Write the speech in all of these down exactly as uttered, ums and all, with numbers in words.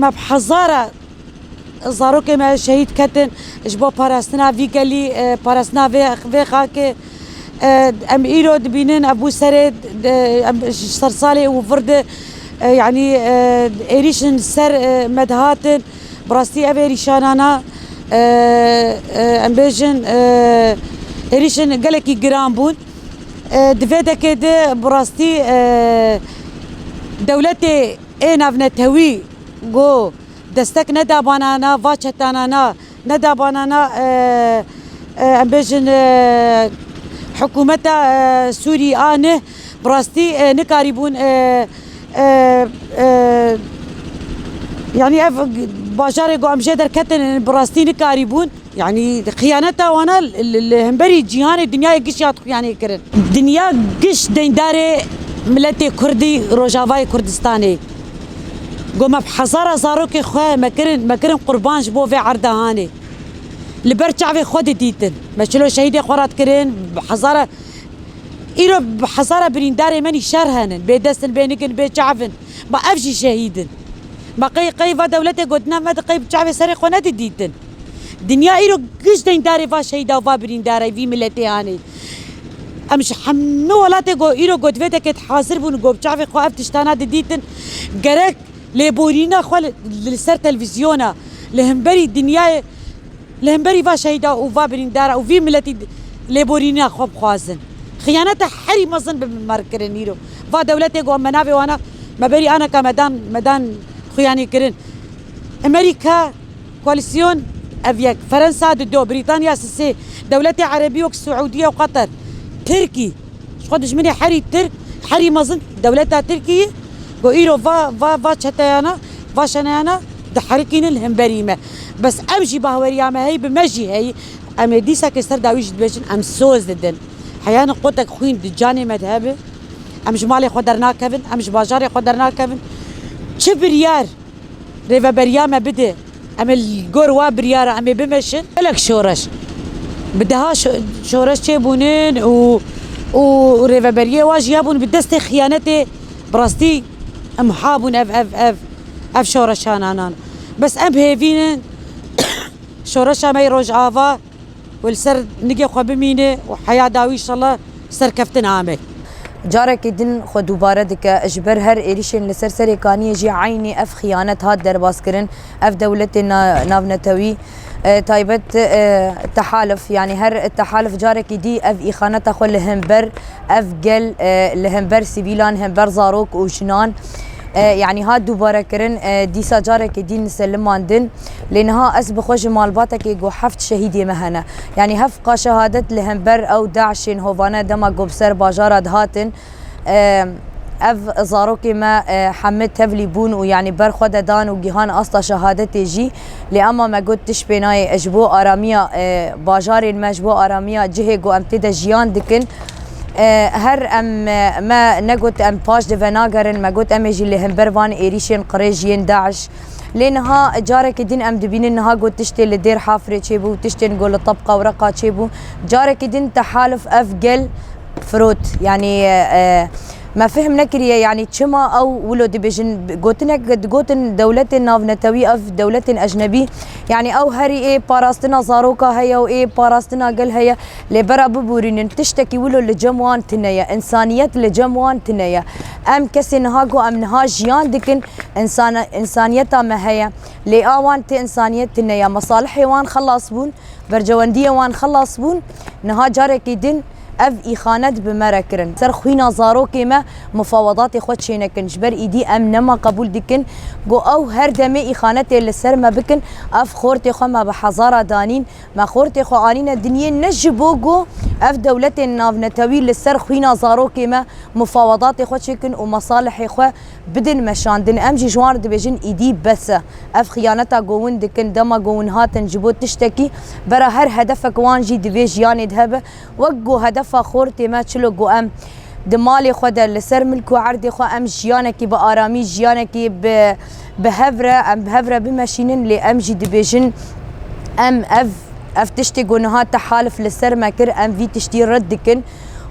Me bi hezara zarokê me şehîd ketin ji bo parastina vî gelî, e, parastina vê, vê xakê. E, em îro dibînin ev bû serê, e, em ji sersalê û vir de, e, yanî, e, êrîşin ser, e, me dihatin. Bi rastî ev êrîşanana, e, e, em bêjin, e, êrîşin gelekî giran bûn. E, di vê dekê de bi rastî, e, dewletê ê navnetewî ku destek nedabanana, va çetanana nedabanana, e, e, em bêjin, e, hikûmeta, e, Sûrî a ne, bi rastî, e, nikarîbûn, e, e, e, yanî ev bajarê ku em jê derketin, bi rastî nikarîbûn. Yanî xiyaneta wana li, li, li hemberî cîhanê, dinyayê giş ya xiyanê kirin. Dinya giş deyndarê miletê Kurdî Rojavayê Kurdistanê. Go me bi hezara zarokê xwe me kirin, me kirin qurban ji bo vê erda hanê. Li ber çavê xwe didîtin. Me çilo şehîdê xwe re dikirin, bi hezara, îro bi hezara birîndarê me nîşer henin. Bê dest in, bê nik in, bê çav in. Ma ev jî şehîd in. Ma qey, qey va dewletê gotina me di qey bi çavê serê xwe nedidîtin. Dinya îro giş deyndarê va şehîda û va birîndarê vî miletê anê. Em ji hemû welatê go îro go divê dekê hazir bûn, go bi çavê xwe ev tiştana didîtin. Gerek lêborîna xwe li, li ser televîzyona, li hemberî dinyayê, li hemberî va şehîda û va birîndara û vî miletî lêborîna xwe bixwazin. Xiyaneta herî mezin bi me re kirin îro. Va dewletê go me navê wana, me berî aneka me dan, me dan xuyanî kirin. Amerîka, koalîsyon ev yek, Ferensa di do, Brîtanya sisê, dewletê Erebî wek Siûdiye û Qatar, Tirkî, ji xwe dijminê herî Tirk, herî mezin dewleta Tirkiyê, go îro va, va, va çeteyana, va şeneyana diherikînin li hemberî me. Bes em jî bahweriya me heyî, bi me jî heyî, em ê dîsakê ser dawî jî dibêjin, em soz didin. Heya ne qotek xwîn di canê me de hebe, em ji malê xwe dernakevin, em ji bajarê xwe dernakevin. Çi biryar rêveberiya me bide, em ê li gor wa biryara em ê bimeşin. Gelek şoreş bi deha şo-, şoreş çêbûnin û, û rêveberiyê wa jî ya bûn bi destê xiyanetê, bi rastî imha bûn ev, ev, ev, ev şoreşananan. Bes em hêvînin şoreşa me yê Rojava û li ser nigê xwe bimîne û heya dawî înşallah serkeftin ame. Carekî din xwe dubare dike, ji ber her êrîşên li ser Serê Kaniyê jî eynî ev xiyanet hat derbaskirin. Ev dewletên na-, navnetewî, e, taybet, e, tehalif, yanî her tehalif carekî dî ev îxaneta xwe li hember ev gel, e, li hember sivîlan, hember zarok û jinan, e, yanî hat dubarekirin, e, dîsa carekê dîn selimandin. Lê niha ez bi xwe ji malbatekê ku heft şehîdê me hene. Yanî heft qa şehadet li hember ew DAIŞên hovane dema ku bi ser bajara dihatin, e, ev zarokê me, e, hemî tevlî bûn û yanî ber xwe de dan û gihan asta şehadetê jî. Lê ema me got tişt pê nayê, ji bo aramiya, e, bajarên me, ji bo aramiya cihê ku em tê de jiyan dikin, e, her em, e, me negot em paş de venagerin, me got em ê jî li hember van êrîşên qirêj yên DAIŞ. Lê niha carekê din em dibînin niha got tiştê li Dêr Hafirê çêbû, tiştên ku li Tebqa û Reqa çêbû. Carekê din tehalif ev gel firot. Yanî, e, me fehm nekiriye, yanî çima ew wilo dibêjin, gotinek digotin dewletên navnetewî, ev dewletên ecnebî, yanî ew herî ê parastina zaroka heye û ê parastina gel heye, lê bera bibûrînin, tiştekî wilo li cem wan tune ye, însaniyet li cem wan tune ye. Em kesê niha ku em niha jiyan dikin, însana-, însaniyeta me heye, lê a wan tê însaniyet tune ye, mesalihê wan xelas bûn, bercewendiyê wan xelas bûn, niha carekî din ev îxanet bi me re kirin. Ser xwîna zarokê me mufawedatê xwe çênekin. Ji ber îdî em nema qebûl dikin ku ew her demê îxanetê li ser me bikin. Ev xortê xwe me bi hezara danîn. Me xortê xwe anîne dinyê ne ji bo ku ev dewletên navnetewî li ser xwîna zarokê me mufawedatê xwe çêkin û mesalihê xwe bidin meşandin. Em jî ji wan re dibêjin, îdî bes e. Ev xiyaneta ku hûn dikin, dema ku hûn hatin ji bo tiştekî, bera her hedefek wan jî di vê jiyanê de hebe. Wek ku hedefa xortê me çilo ku em di malê xwe de, li ser milk û erdê xwe em jiyanekî bi aramî, jiyanekî bi, bi hev re, em bi hev re bimeşînin, lê em jî dibêjin, em ev, ev tiştê ku niha tehalif li ser me kir, em vî tiştî red dikin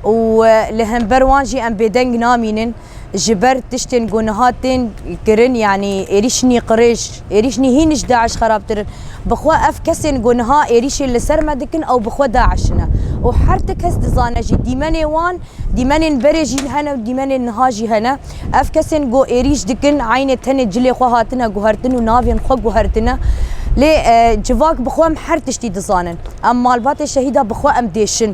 û, e, li hember wan jî em bêdeng namînin. Ji ber tiştên ku niha tên kirin, yanî êrîş nîqirêj, êrîş nî hîn ji DAIŞ xerabtir in. Bi xwe ev kesên ku niha êrîşê li ser me dikin, ew bi xwe DAIŞ in e. Û her ti kes dizane jî, dîmenê wan, dîmenên berê jî hene û dîmenên niha jî hene. Ev kesên ku êrîş dikin, eynê tenê cilê xwe hatine guhertin û navên xwe guhertine. Lê, e, civak bi xwe em her tiştî dizanin. Em malbatê şehîda bi xwe em dêşin.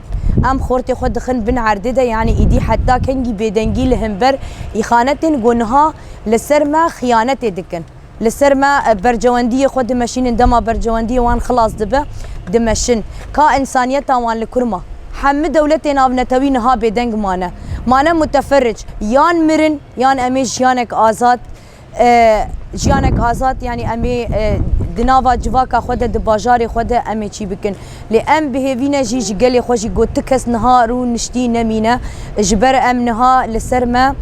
Em xortê xwe dixin bin erdê de, yanî îdî heta kengî bêdengî li hember îxanetên ku niha li ser me xiyanetê dikin. Li ser me, e, bercewendiyê xwe dimeşînin, dema bercewendiyê wan xilas dibe, dimeşin. Ka însaniyeta wan li kur ma? Hemî dewletê navnetewî niha bêdeng mane. Mane muteferric. Yan mirin, yan em ê jiyanek azad, e, jiyanek azad, yanî em ê, e, di nava civaka xwe de, di bajarê xwe de em ê çî bikin. Lê em bi hêvî ne jî ji gelê xwe jî ku ti kes niha rûniştî nemîne. Ji ber em niha li ser me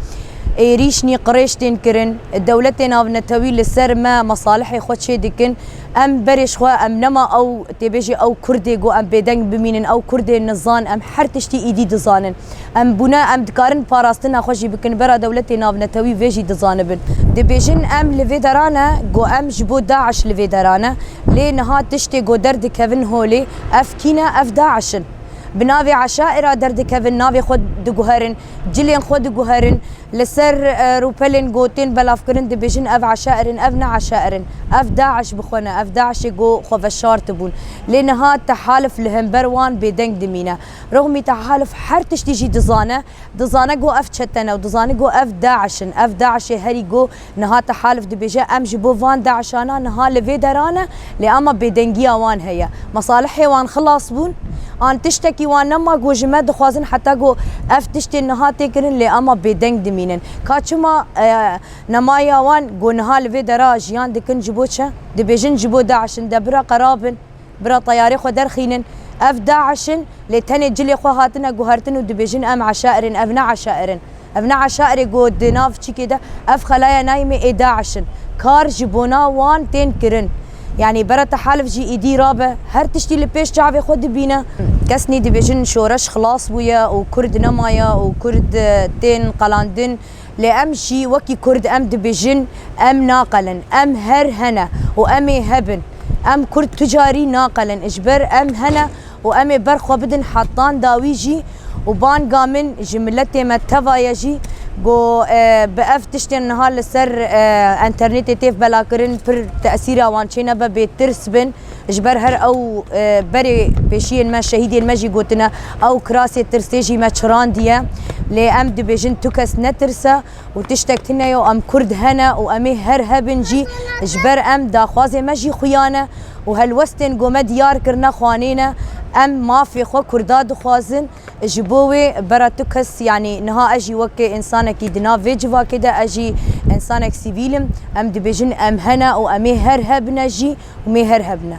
êrîş nîqirêj tên kirin. Dewletê navnetewî li ser me mesalihê xwe çê dikin. Em berê ji xwe, em nema ew, tê bêjî ew Kurdê ku em bêdeng bimînin, ew Kurdên nizan, em her tiştî îdî dizanin. Em bûne, em dikarin parastina xwe jî bikin, bera dewletê navnetewî vê jî dizanibin. Dibêjin em li vê dera ne, ku em ji bo DAIŞ li vê dera ne. Lê niha tiştê ku derdikevin holê, ev kî ne, ev DAIŞ in. Bi navê eşaira derdikevin, navê xwe diguherin, cilên xwe diguherin, li ser, e, rûpelên ku tên belavkirin dibêjin ev eşair in, ev ne eşair in. Ev DAIŞ bi xwe ne, ev DAIŞê ku xwe veşartibûn. Lê niha tehalif li hember wan bêdeng dimîne. Rexmî tehalif her tiştî jî dizane, dizane ku ev çete ne û dizane ku ev DAIŞ in. Ev DAIŞê herî ku niha tehalif dibêje, em ji bo van DAIŞana niha li vê dera ne, lê ama bêdengiya wan heye. Mesalihê wan xilas bûn, an tiştekî wan nema ku ji me dixwazin heta ku ev tiştên niha tê kirin, lê ama bêdeng dimînin. Ka çima, e, nemaya wan ku niha li vê dera jiyan dikin ji bo çi? Dibêjin ji bo DAIŞ in, de bira qera bin. Bira teyarê xwe derxînin. Ev DAIŞ in, lê tenê cilê xwe hatine guhertin û dibêjin em eşair in, ev ne eşair in. Ev ne eşairê ku di nav çîkê de, ev xelaya nayê me ê DAIŞ in. Kar ji bona wan tên kirin. Yanî bera tehalif jî îdî rabe, her tiştî li pêş çavê xwe dibîne. Kes nî dibêjin şoreş xilas bûye û Kurd nemaye û Kurd, e, tên qelandin. Lê em jî wekî Kurd em dibêjin, em naqelin, em her hene û em ê hebin. Em Kurd tu carî naqelin, ji ber em hene û em ê ber xwe bidin hetan dawî jî û banga min ji miletê me teva ye jî ku, e, bi ev tiştên niha li ser, e, enternetê têv belakirin pir tesîra wan çênebe bê tirs bin. Ji ber her ew, e, berê pêşiyên me, şehîdên me jî gotine, ew kirasê tirsê jî me çirandiye. Lê em dibêjin tu kes netirse û tiştek tune ye û em Kurd hene û em ê her hebin jî. Ji ber em daxwazê me jî xuya ne û helwestên ku me diyar kirine xwanê ne. Em mafê xwe Kurda dixwazin. Ji bo wê bera tu kes, yanî niha ez jî weke însanekî di nav vê civakê de, ez jî însanek sivîl im. Em dibêjin em hene û em ê her hebine jî û em ê her hebine.